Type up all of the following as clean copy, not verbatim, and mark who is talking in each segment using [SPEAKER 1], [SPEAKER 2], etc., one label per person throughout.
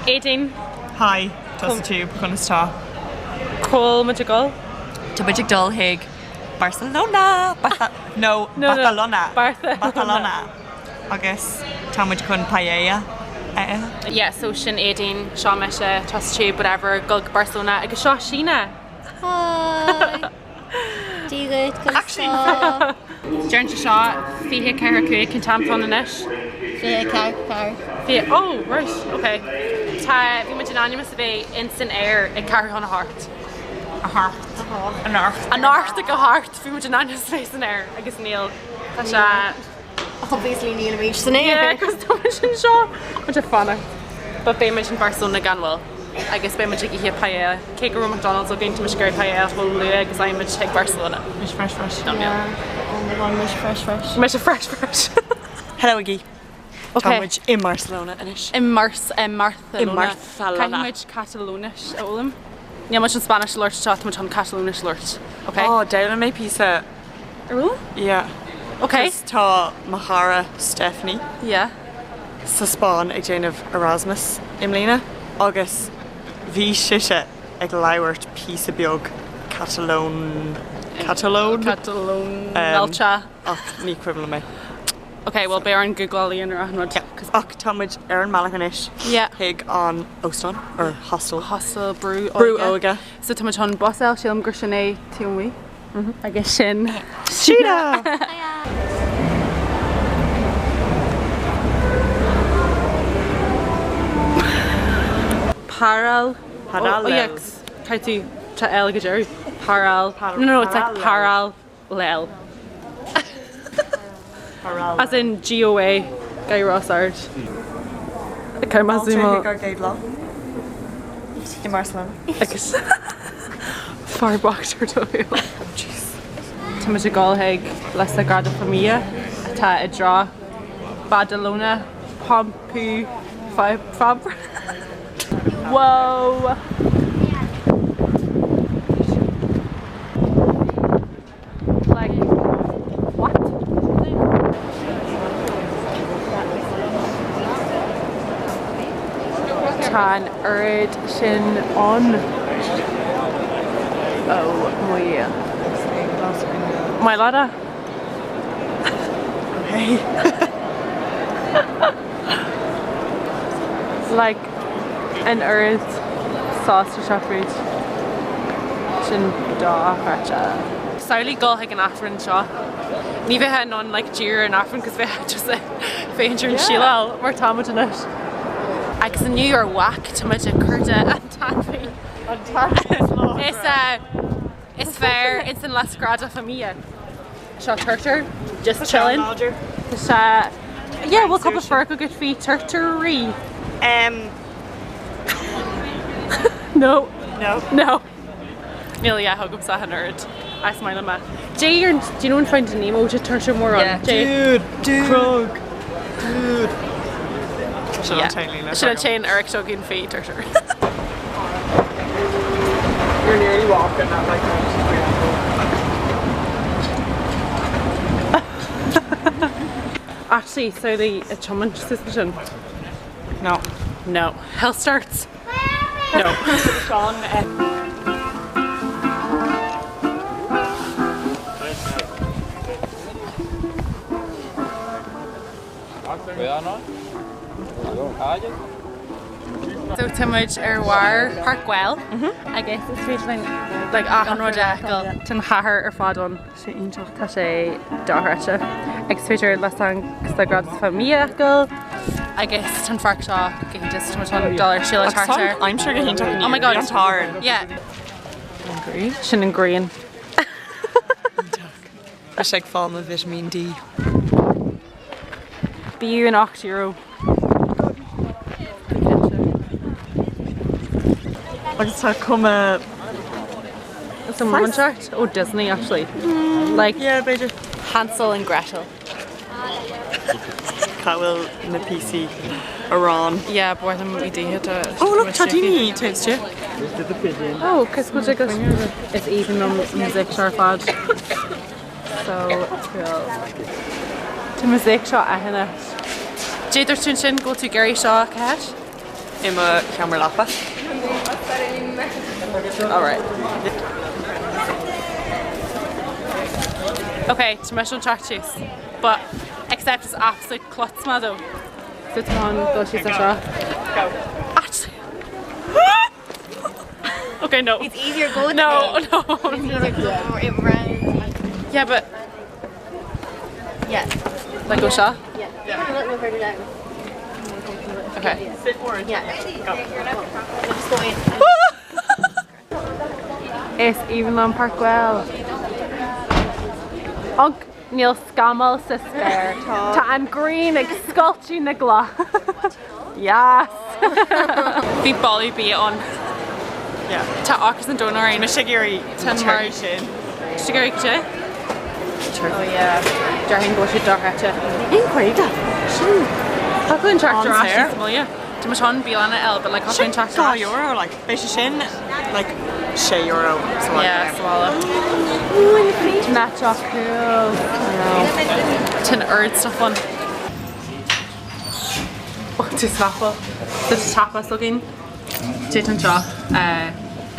[SPEAKER 1] Éadaoin.
[SPEAKER 2] Hi, tusa tube, conas tá?
[SPEAKER 1] Cá bhfuil muid ag dul?
[SPEAKER 2] Tá muid ag dul chuig Barcelona! Bartha no,
[SPEAKER 1] No, no,
[SPEAKER 2] Barcelona!
[SPEAKER 1] Barcelona.
[SPEAKER 2] Barcelona! Agus tá muid chun paella a ithe.
[SPEAKER 1] Yeah, so sin Éadaoin, seo mise, tusa tube, whatever, dul go Barcelona agus seo Síne!
[SPEAKER 3] Hi! Dia duit, conas tá?
[SPEAKER 1] Deireann sé seo 24 5 cén t-am atá ann anois?
[SPEAKER 3] 24 4.
[SPEAKER 1] 20 oh right ok Tá bhí muid in ainm is a bheith in san aer ag ceathrú chun a hocht.
[SPEAKER 2] A hocht. Anocht.
[SPEAKER 1] Anocht ag a hocht bhí muid in ainm is a bheith san aer agus níl tá sé
[SPEAKER 3] Obviously nílimid san aer.
[SPEAKER 1] Yeah, cos tá muid anseo. Muid ag fanacht. But beidh muid in Barcelona gan mhoill. Agus beidh muid ag ithe paella. Cé go raibh McDonald's againn, tá muid ag iarraidh paella chomh luath agus a fhaigheann muid chuig Barcelona.
[SPEAKER 2] Mise fresh fresh.
[SPEAKER 1] Don't know.
[SPEAKER 3] Yeah, oh my god, mise fresh fresh.
[SPEAKER 1] Mise fresh fresh.
[SPEAKER 2] Hello agaí.
[SPEAKER 1] Ok.
[SPEAKER 2] Tá muid i mBarcelona anois.
[SPEAKER 1] I Mars, i mBarcelona.
[SPEAKER 2] I mBarcelona.
[SPEAKER 1] Caithfidh muid Catalóinis a fhoghlaim. Níl muid chun Spáinnis a labhairt anseo, tá muid chun Catalóinis a labhairt. Ok?
[SPEAKER 2] Oh, d'fhoghlaim mé píosa
[SPEAKER 1] Ar bhfuil?
[SPEAKER 2] Yeah.
[SPEAKER 1] Ok.
[SPEAKER 2] Cos tá mo chara Stephanie.
[SPEAKER 1] Yeah.
[SPEAKER 2] Sa Spáinn ag déanamh Erasmus i mbliana agus bhí sise ag labhairt píosa beag Catalón Catalón?
[SPEAKER 1] Catalóin.
[SPEAKER 2] Ach ní cuimhin liom é.
[SPEAKER 1] Ok, well beidh orainn Googláil a dhéanamh ar an rud.
[SPEAKER 2] Yeah. Ach tá muid ar an mbealach anois
[SPEAKER 1] Yeah.
[SPEAKER 2] chuig an óstán or hostel.
[SPEAKER 1] Hostel Brú Óige.
[SPEAKER 2] Brú Óige.
[SPEAKER 1] So tá muid chun bus a fháil, sílim gur sin é taobh amuigh. Agus sin
[SPEAKER 2] Síne!
[SPEAKER 1] Paral.
[SPEAKER 2] Parallel.
[SPEAKER 1] Oh, yeah, caithfidh tú tá L ag an deireadh. Paral. No, no, it's like parallel.
[SPEAKER 2] Parallel.
[SPEAKER 1] As in GOA, Guy Ross Ard. Okay, má
[SPEAKER 2] Fáilte
[SPEAKER 1] zoom
[SPEAKER 2] chuig ár gcéad lá i mBarcelona.
[SPEAKER 1] Agus fear bocht ar do shúil.
[SPEAKER 2] Jeez.
[SPEAKER 1] Tá muid ag dul chuig La Sagrada Familia atá i dtreo Badalona Pompeu Fabra. Whoa! Like, what? Tá an oiread sin ann. Ó mo Dhia. Maith leat é?
[SPEAKER 2] Hey.
[SPEAKER 1] Like, an oiread sásta seo fríd. Sin dochreidte. Samhlaigh dul chuig an Aifreann seo. Ní bheifeá in ann like díriú ar an Aifreann cos bheifeá just ag féachaint ar an síleáil mar tá muid anois. Agus inniu ar WAC tá muid ag cuardach an t-ainmhí.
[SPEAKER 2] An t-ainmhí is láidre.
[SPEAKER 1] Is eh is fearr ins an La Sagrada Familia. Seo turtar, just chilling.
[SPEAKER 2] Láidir.
[SPEAKER 1] Tá sé yeah bhfuil cúpla focal agat faoi turtairí?
[SPEAKER 2] Um.
[SPEAKER 1] No.
[SPEAKER 2] No.
[SPEAKER 1] No. Níl a dhath agamsa ach an oiread. Is maith liom é. Dé ar do you know in Finding Nemo tá turtar mór ann?
[SPEAKER 2] Yeah.
[SPEAKER 1] Dé.
[SPEAKER 2] Dude, dude. Krog. Dude. Sin an t-aon líne.
[SPEAKER 1] Sin an t-aon aireacht againn faoi turtar.
[SPEAKER 2] You're nearly walking at like 93
[SPEAKER 1] Actually, samhlaigh ag tiomáint suas ansin.
[SPEAKER 2] No.
[SPEAKER 1] No. Hell starts. No.
[SPEAKER 2] Sean
[SPEAKER 1] So tá muid ar bharr Páirc Güell agus is féidir linn like achan rud a fheiceáil. Tá an chathair ar fad ann. Sé iontach. Tá sé dochreidte. Agus is féidir La Sagrada Familia a fheiceáil agus tá an pháirc seo go hiontach so tá muid chun dul ar siúlóid
[SPEAKER 2] Agus
[SPEAKER 1] thart air.
[SPEAKER 2] tá an aimsir go hiontach inniu.
[SPEAKER 1] Oh my god.
[SPEAKER 2] Bhí an t-ádh orainn.
[SPEAKER 1] Yeah. Sin an ghrian.
[SPEAKER 2] Iontach. Tá sé ag fáil mo Vitimín D.
[SPEAKER 1] B'fhiú an €8.
[SPEAKER 2] Agus tá cuma
[SPEAKER 1] It's a moment ó Disney actually. Like
[SPEAKER 2] Yeah, b'fhéidir.
[SPEAKER 1] Hansel and Gretel.
[SPEAKER 2] Cá bhfuil na píosaí aráin?
[SPEAKER 1] Yeah, ba mhaith liom iad a ithe.
[SPEAKER 2] Oh look, tá daoine taobh istigh.
[SPEAKER 1] Oh, cos go dtig Is aoibhinn liom music seo ar fad. So cool. Tá music seo aitheanta. Dé dúirt tú ansin go bhfuil tú ag iarraidh seo a cheist?
[SPEAKER 2] I mo sheomra leapa.
[SPEAKER 1] Alright. Ok, tá mise chun teacht síos. But, except is absolute klutz mé though. So tá an dul síos anseo.
[SPEAKER 2] Go.
[SPEAKER 1] Actually. Ok, no.
[SPEAKER 3] It's easier go
[SPEAKER 1] No, no.
[SPEAKER 3] It's easier go round.
[SPEAKER 1] Yeah, but
[SPEAKER 3] Yeah.
[SPEAKER 1] like ó seo?
[SPEAKER 3] Yeah. A little bit further down.
[SPEAKER 1] Ok.
[SPEAKER 2] Sit forward.
[SPEAKER 3] Yeah.
[SPEAKER 2] Go.
[SPEAKER 3] So just go in.
[SPEAKER 1] Is aoibhinn liom Páirc Güell. Och, níl scamall sa spéir. Tá an ghrian ag scoilteadh na gcloch. Yes! Bhí boladh bia ann.
[SPEAKER 2] Yeah.
[SPEAKER 1] Tá ocras an domhain orainn.
[SPEAKER 2] Mise ag iarraidh
[SPEAKER 1] Tá
[SPEAKER 2] na
[SPEAKER 1] mar-
[SPEAKER 2] torthaí sin.
[SPEAKER 1] Tá ag iarraidh cad é? Oh yeah. Déarfainn go bhfuil siad dochreidte.
[SPEAKER 2] Inchreidte.
[SPEAKER 1] Sin. Thiocfadh linn teacht ar ais
[SPEAKER 2] An-saor.
[SPEAKER 1] níos moille. Tá muid chun bialanna a fháil, but like thiocfadh linn teacht ar ais.
[SPEAKER 2] €2 like beidh sé sin like €6 sa bhaile.
[SPEAKER 1] Yeah, sa bhaile. Tá seo cool. Tá an oiread stuff ann. Oh, tú snapple. Tá tapas againn. Cad é anseo.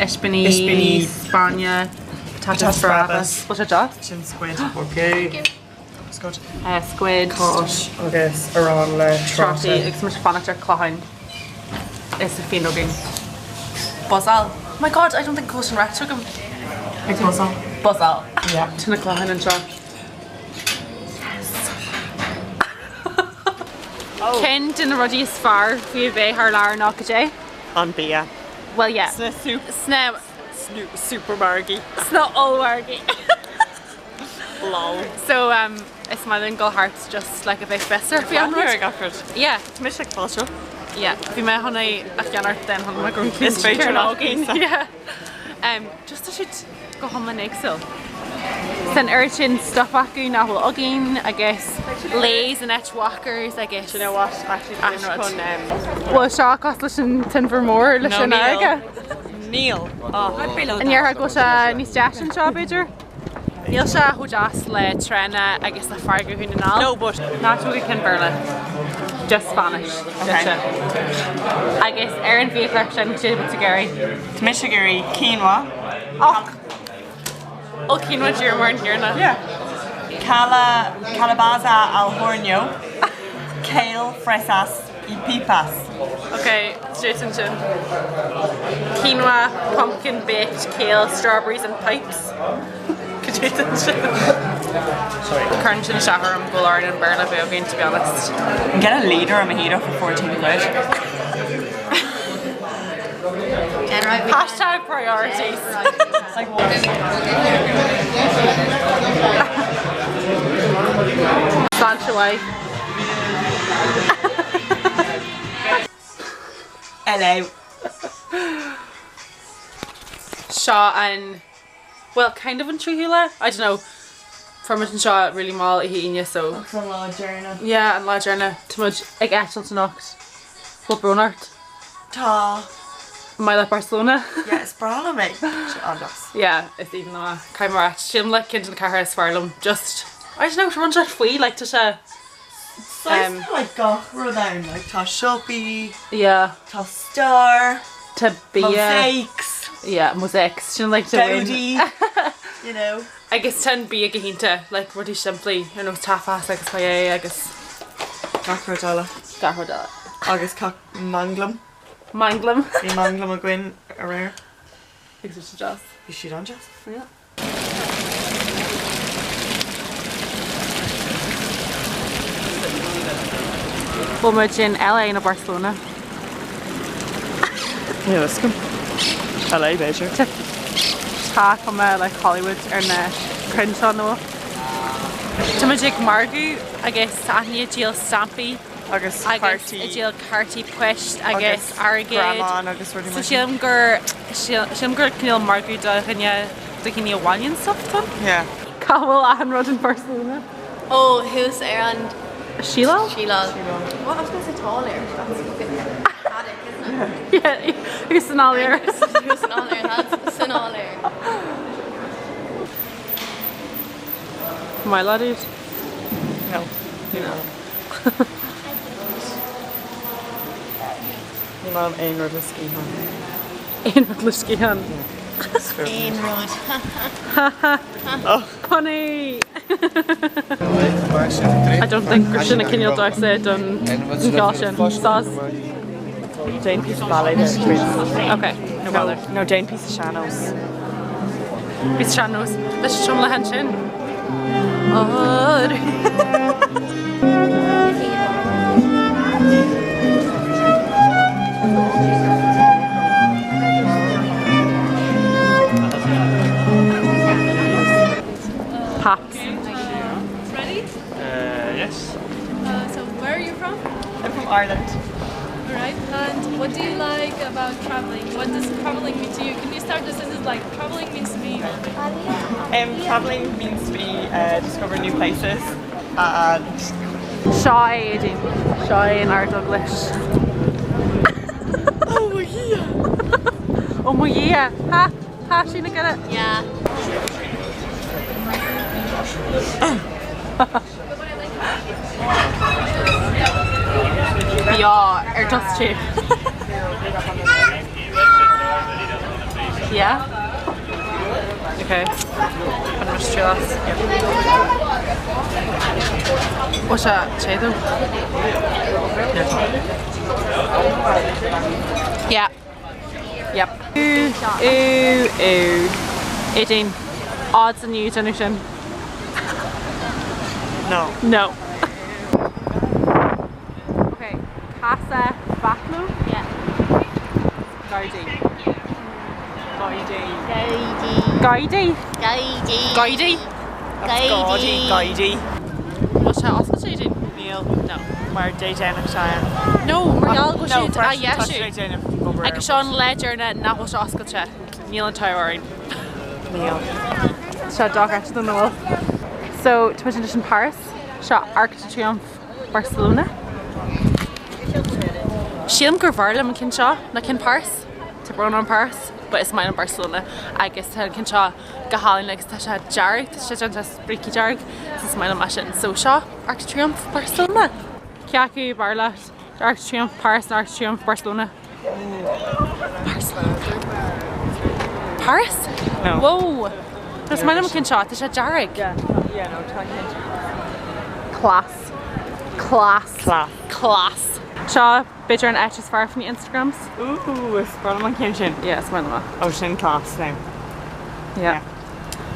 [SPEAKER 1] Ispíní,
[SPEAKER 2] Ispíní.
[SPEAKER 1] Spáinne, patatas
[SPEAKER 2] Patatas
[SPEAKER 1] bravas.
[SPEAKER 2] bravas.
[SPEAKER 1] Bhfuil sé deas?
[SPEAKER 2] Sin squid.
[SPEAKER 4] Okay.
[SPEAKER 2] Squid.
[SPEAKER 1] Squid.
[SPEAKER 2] Cáis agus arán le
[SPEAKER 1] Trátaí
[SPEAKER 2] tráta.
[SPEAKER 1] agus muid ag fanacht ar cloicheáin is a fíon againn. Buzzáil. My God, I don't think go bhfuil sin ráite agam.
[SPEAKER 2] Ag buzzáil.
[SPEAKER 1] Buzzáil.
[SPEAKER 2] Yeah.
[SPEAKER 1] Tá na cloicheáin anseo. Yes! Ceann de na rudaí is fearr faoi a bheith thar lear ná cad é?
[SPEAKER 2] An bia.
[SPEAKER 1] Well yeah.
[SPEAKER 2] Sna soup.
[SPEAKER 1] Sna.
[SPEAKER 2] Supermargaí.
[SPEAKER 1] Sna ollmhargaí.
[SPEAKER 2] Lol.
[SPEAKER 1] So um, is maith linn dul thart just like a bheith fiosrach faoi an rud.
[SPEAKER 2] Ag gach rud.
[SPEAKER 1] Yeah.
[SPEAKER 2] Tá mise ag fáil seo.
[SPEAKER 1] Yeah. Bhí mé chun é a cheannacht then chun mé go
[SPEAKER 2] Is féidir leat píosa.
[SPEAKER 1] Yeah. Um, just tá siad go hiomlán éagsúil. San oiread sin stuff acu nach bhfuil againn agus Lay's and H Walkers agus
[SPEAKER 2] Do you know what? Actually, tá
[SPEAKER 1] An rud.
[SPEAKER 2] chun um,
[SPEAKER 1] Bhfuil seo cosúil leis an Inbhear Mór leis
[SPEAKER 2] No,
[SPEAKER 1] an
[SPEAKER 2] níl.
[SPEAKER 1] fharraige?
[SPEAKER 2] Níl. Oh,
[SPEAKER 1] An ndéarfá go bhfuil sé níos deise anseo b'fhéidir? Níl sé chomh deas le tránna agus le farraige Dhún na nGall.
[SPEAKER 2] No, but
[SPEAKER 1] Ná tóg ceann Béarla. Just Spanish.
[SPEAKER 2] Okay.
[SPEAKER 1] Agus ar an bhiachlár sin cad é atá tú ag iarraidh.
[SPEAKER 2] Tá mise ag iarraidh quinoa.
[SPEAKER 1] Och! Ó quinoa díreach mar an gcéanna.
[SPEAKER 2] Yeah. Cala, calabaza al horno, kale, fresas y pipas.
[SPEAKER 1] Ok, straight ansin. Quinoa, pumpkin baked kale, strawberries and pipes. Cad é ansin? Cuireann sin isteach orm go bhfuil orainn an Béarla a bheith againn to be honest.
[SPEAKER 2] Get a litre of mojito for 14 quid.
[SPEAKER 3] Dead right we
[SPEAKER 1] Hashtag priorities.
[SPEAKER 2] Like what?
[SPEAKER 1] Sláinte mhaith.
[SPEAKER 2] LA.
[SPEAKER 1] Seo an, well kind of an tríú lá? I don't know. Fuair muid anseo really mall oíche Aoine so.
[SPEAKER 2] An lá deireanach.
[SPEAKER 1] Yeah, an lá deireanach. Tá muid ag eitilt anocht. Bhfuil brón ort?
[SPEAKER 2] Tá.
[SPEAKER 1] Maith leat Barcelona?
[SPEAKER 2] Yeah, is breá liom é. An-deas.
[SPEAKER 1] Yeah, is aoibhinn liom é. Caithfidh mé a rá, sílim like ceann de na cathracha is fearr liom. Just, I don't know, tá rud inteacht faoi, like tá sé,
[SPEAKER 2] Saghas like gach rud ann, like tá siopaí,
[SPEAKER 1] yeah.
[SPEAKER 2] tá stair,
[SPEAKER 1] Tá bia.
[SPEAKER 2] mosaics.
[SPEAKER 1] Yeah, mosaics. Sin like the
[SPEAKER 2] Gaudí, you know.
[SPEAKER 1] Agus tá an bia go hiontach, like rudaí simplí, ar nós tapas agus paella agus.
[SPEAKER 2] Gach rud eile.
[SPEAKER 1] Gach rud eile.
[SPEAKER 2] Agus cac manglam.
[SPEAKER 1] Manglam.
[SPEAKER 2] Bhí manglam againn aréir.
[SPEAKER 1] Agus bhí sé deas.
[SPEAKER 2] Bhí siad an-deas.
[SPEAKER 1] Yeah. Bhfuil muid in LA nó Barcelona?
[SPEAKER 2] Níl fhios agam. LA b'fhéidir.
[SPEAKER 1] Tá cuma like Hollywood ar na crainn seo nó? Tá muid ag margadh agus tá Aithne ag díol stampaí
[SPEAKER 2] Agus
[SPEAKER 1] agus
[SPEAKER 2] cártaí.
[SPEAKER 1] ag díol cártaí poist agus
[SPEAKER 2] Agus
[SPEAKER 1] airgead.
[SPEAKER 2] greamáin agus rudaí
[SPEAKER 1] So
[SPEAKER 2] mar sin.
[SPEAKER 1] sílim gur sílim gur cineál margadh do dhuine do dhaoine a bhailíonn stuff atá ann.
[SPEAKER 2] Yeah.
[SPEAKER 1] Cá bhfuil achan rud in Barcelona?
[SPEAKER 3] Ó thuas ar an
[SPEAKER 1] Síleáil?
[SPEAKER 3] Síleáil. What I was gonna say táilliúir. That's fucking attic, isn't it?
[SPEAKER 1] Yeah, agus san áiléar.
[SPEAKER 3] Thuas san áiléar, that's san áiléar.
[SPEAKER 1] My lad iad?
[SPEAKER 2] No.
[SPEAKER 1] No.
[SPEAKER 2] Ní maith liom aon rud le sciathán.
[SPEAKER 1] Aon rud le sciathán.
[SPEAKER 3] Aon rud.
[SPEAKER 1] Punny! I don't think gur sin an cineál damhsa don cheol sin. Sos.
[SPEAKER 2] Déan píosa ballet de, please.
[SPEAKER 1] Ok, no bother.
[SPEAKER 2] No, déan píosa sean-nós.
[SPEAKER 1] Píosa sean-nós leis an tionlacan sin. Paps.
[SPEAKER 4] Ready?
[SPEAKER 5] Yes.
[SPEAKER 4] So where are you from?
[SPEAKER 2] I'm from Ireland.
[SPEAKER 4] All right. And what do you like about traveling? What does traveling mean to you? Can you start the sentence like traveling means to me?
[SPEAKER 2] Um, traveling means to me uh, discovering new places and
[SPEAKER 1] Seo é Aideen. Seo é an Ardeaglais.
[SPEAKER 2] Oh mo Dhia!
[SPEAKER 1] Oh mo Dhia! Ha! Ha! Sheena get it?
[SPEAKER 3] Yeah.
[SPEAKER 1] Beo ar dtús tú. Yeah? Okay. Bainim triail as. Bhfuil sé te though? Yeah. Yep. Ooh, ooh, ooh. Aideen, odds inniu déanamh sin?
[SPEAKER 2] No.
[SPEAKER 1] No. Okay, Casa Batlló?
[SPEAKER 3] Yeah.
[SPEAKER 1] Gaudí.
[SPEAKER 2] Gaudí.
[SPEAKER 3] Gaudí.
[SPEAKER 1] Gaudí?
[SPEAKER 3] Gaudí.
[SPEAKER 1] Gaudí?
[SPEAKER 2] Gaudí. Gaudí.
[SPEAKER 1] Bhfuil sé oscailte Aideen?
[SPEAKER 2] Níl.
[SPEAKER 1] No.
[SPEAKER 2] Mar Dé Domhnaigh seo.
[SPEAKER 1] No, mar gheall go bhfuil siad á
[SPEAKER 2] Tá siad ag
[SPEAKER 1] dheisiú.
[SPEAKER 2] déanamh obair
[SPEAKER 1] Agus seo an lá deireanach nach bhfuil sé oscailte. Níl an t-ádh orainn.
[SPEAKER 2] Níl.
[SPEAKER 1] Seo dochreidte don bhfuil. So, tá muid anois in Paris. Seo Arc de Triomphe Barcelona. Sílim gur bhfearr liom an ceann seo ná ceann Paris. Tá brón orm Paris, but is maith liom Barcelona agus tá an ceann seo go hálainn agus tá sé dearg, tá sé déanta as brící dearg, so is maith liom é sin. So seo Arc de Triomphe Barcelona. Cé acu ab fhearr leat, Arc de Triomphe Paris nó Arc de Triomphe Barcelona? Barcelona. Paris?
[SPEAKER 2] No.
[SPEAKER 1] Whoa! Is maith liom an ceann seo, tá sé dearg.
[SPEAKER 2] Yeah, yeah, no, tá an ceann seo.
[SPEAKER 1] Class. Class.
[SPEAKER 2] Class.
[SPEAKER 1] Class. Seo b'fhéidir an áit is fearr faoi Instagrams.
[SPEAKER 2] Ooh, is breá liom an ceann sin.
[SPEAKER 1] Yeah, is maith liom é.
[SPEAKER 2] Oh, sin class now.
[SPEAKER 1] Yeah.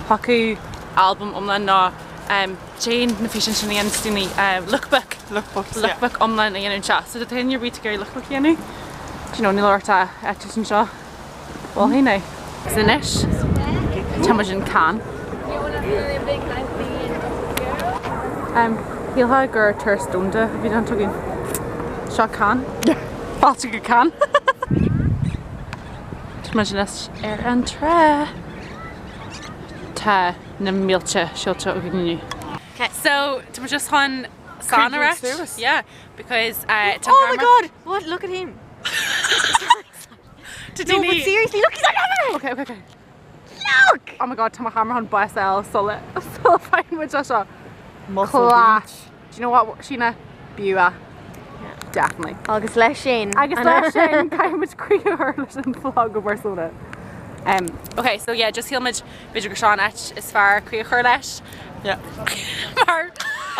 [SPEAKER 1] Thiocfadh albam iomlán nó déan na físeáin sin a dhéanann daoine, lookbook.
[SPEAKER 2] Lookbooks, yeah.
[SPEAKER 1] Lookbook iomlán a dhéanamh anseo. So do duine ar bith ag iarraidh lookbook a dhéanamh, do you know, níl ort ach eitilt anseo. Mholfainn é. Agus anois, tá muid in Cannes. Shílfeá gur turas domhanda a bhí déanta againn. Seo Cannes. Fáilte go Cannes. Tá muid anois ar an trá. Tá na mílte siúlta againn inniu. So, tá muid just chun slán a ráit. Yeah, because uh, tá
[SPEAKER 3] Oh my god! What? Look at him!
[SPEAKER 1] Tá
[SPEAKER 3] No, but
[SPEAKER 1] daoine-
[SPEAKER 3] seriously, look, he's on camera!
[SPEAKER 1] Okay, okay, okay.
[SPEAKER 3] Look!
[SPEAKER 1] Oh my god, tá mo cheamara chun bás a fháil sula sula bhfaigheann muid é seo.
[SPEAKER 2] Muscle
[SPEAKER 1] Class.
[SPEAKER 2] Beach.
[SPEAKER 1] Do you know what, Sheena? B'fhiú é. Definitely.
[SPEAKER 3] Agus leis sin.
[SPEAKER 1] Agus leis sin caithfidh muid críoch a chur leis an vlog ó Barcelona. Um, okay, so yeah, just shíl muid b'fhéidir gur seo an áit is fearr críoch a chur leis.
[SPEAKER 2] Yeah.
[SPEAKER 1] Mar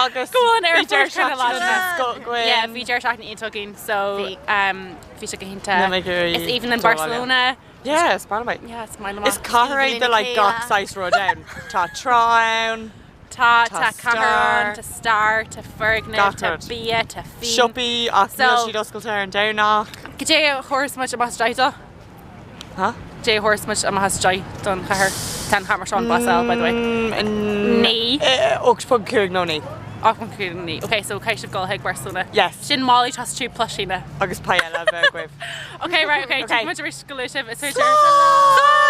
[SPEAKER 2] Agus
[SPEAKER 1] go bhfuil an
[SPEAKER 2] bhí
[SPEAKER 1] airport
[SPEAKER 2] deireadh
[SPEAKER 1] kind of
[SPEAKER 2] seachtaine
[SPEAKER 1] lad.
[SPEAKER 2] scoth againn.
[SPEAKER 1] Yeah, bhí deireadh seachtaine iontach againn, so
[SPEAKER 3] Bhí.
[SPEAKER 1] um, bhí sé go hiontach.
[SPEAKER 2] Níl mé ag iarraidh
[SPEAKER 1] Is aoibhinn linn
[SPEAKER 2] dul abhaile.
[SPEAKER 1] Barcelona.
[SPEAKER 2] Yeah, is maith liom é.
[SPEAKER 1] Yeah, is maith liom
[SPEAKER 2] Is
[SPEAKER 1] é.
[SPEAKER 2] cathair é
[SPEAKER 3] Aoibhinn
[SPEAKER 2] de like
[SPEAKER 3] lena
[SPEAKER 2] gach
[SPEAKER 3] chéile.
[SPEAKER 2] saghas rud ann. Tá trá ann,
[SPEAKER 1] Tá,
[SPEAKER 2] Tá
[SPEAKER 1] tá cathair ann,
[SPEAKER 2] stair.
[SPEAKER 1] tá stair, tá foirgnimh,
[SPEAKER 2] Gach
[SPEAKER 1] tá
[SPEAKER 2] rud.
[SPEAKER 1] bia, tá fíon.
[SPEAKER 2] siopaí ach
[SPEAKER 1] So-
[SPEAKER 2] níl siad oscailte ar an Domhnach.
[SPEAKER 1] Cad é a thabharfas muid amach as deich dó?
[SPEAKER 2] Huh?
[SPEAKER 1] Cad é a thabharfas muid amach as deich don chathair. Tá an camera seo chun bás a fháil, by the way.
[SPEAKER 2] Mm,
[SPEAKER 1] 9.
[SPEAKER 2] 8.5 nó 9.
[SPEAKER 1] 8.5 nó 9. Ok, so caithfidh sibh dul chuig Barcelona.
[SPEAKER 2] Yes.
[SPEAKER 1] Sin Molly Trust 2 plus Síne.
[SPEAKER 2] Agus paella a bheith agaibh.
[SPEAKER 1] Ok, right, ok,
[SPEAKER 2] Ok.
[SPEAKER 1] Tiocfaidh muid arís go luath sibh. Is féidir.
[SPEAKER 2] Slán!